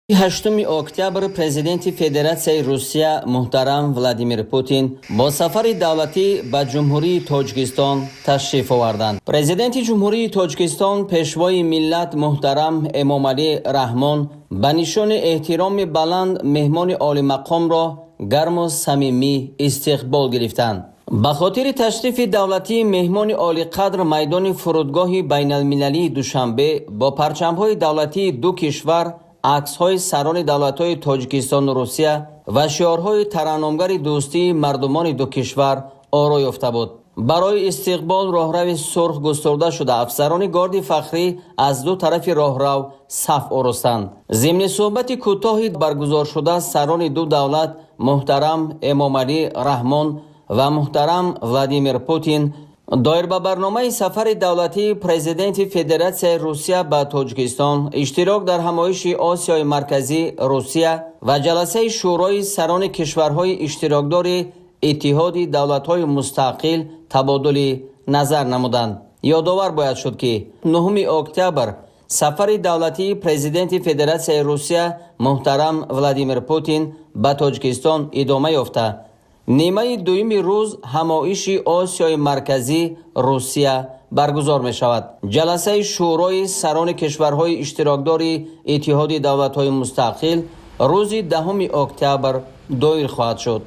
8 октябр президенти Федератсияи Русия муҳтарам Владимир Путин бо сафари давлатӣ ба Ҷумҳурии Тоҷикистон ташриф оварданд. Президенти Ҷумҳурии Тоҷикистон, пешвои миллат муҳтарам Эмомалӣ Раҳмон ба нишони эҳтироми баланд меҳмони олимақомро гарму самимӣ истиқбол гирифтанд. Ба хотири ташрифи давлатии меҳмони олиқадр майдони фурудгоҳи байналмилалии Душанбе бо парчамҳои давлатии ду кишвар, аксҳои сарони давлатҳои Тоҷикистону Русия ва шиорҳои таранномгари дӯстии мардумони ду кишвар оро ёфта буд. Барои истиқбол роҳрави сурх густурда шуда, афсарони горди фахрӣ аз ду тарафи роҳрав саф оростанд. Зимни суҳбати кӯтоҳи баргузоршуда сарони ду давлат муҳтарам Эмомалӣ Раҳмон ва муҳтарам Владимир Путин доир ба барномаи сафари давлатии президенти Федератсияи Русия ба Тоҷикистон, иштирок дар ҳамоиши Осиёи Марказӣ Русия ва ҷаласаи Шӯрои сарони кишварҳои иштирокдори Иттиҳоди давлатҳои мустақил табодули назар намуданд. Ёдовар бояд шуд, ки 9 октябр сафари давлатии президенти Федератсияи Русия муҳтарам Владимир Путин ба Тоҷикистон идома ёфта, нимаи дуюми рӯз ҳамоиши Осиёи Марказӣ Русия баргузор мешавад. Ҷаласаи Шӯрои сарони кишварҳои иштирокдори Иттиҳоди давлатҳои мустақил рӯзи 10 октябр доир хоҳад шуд.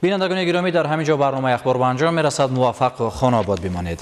Бинандагони гиромӣ, дар ҳамин ҷо барномаи ахбор ба анҷом мерасад. Муваффақу хонаобод бимонед.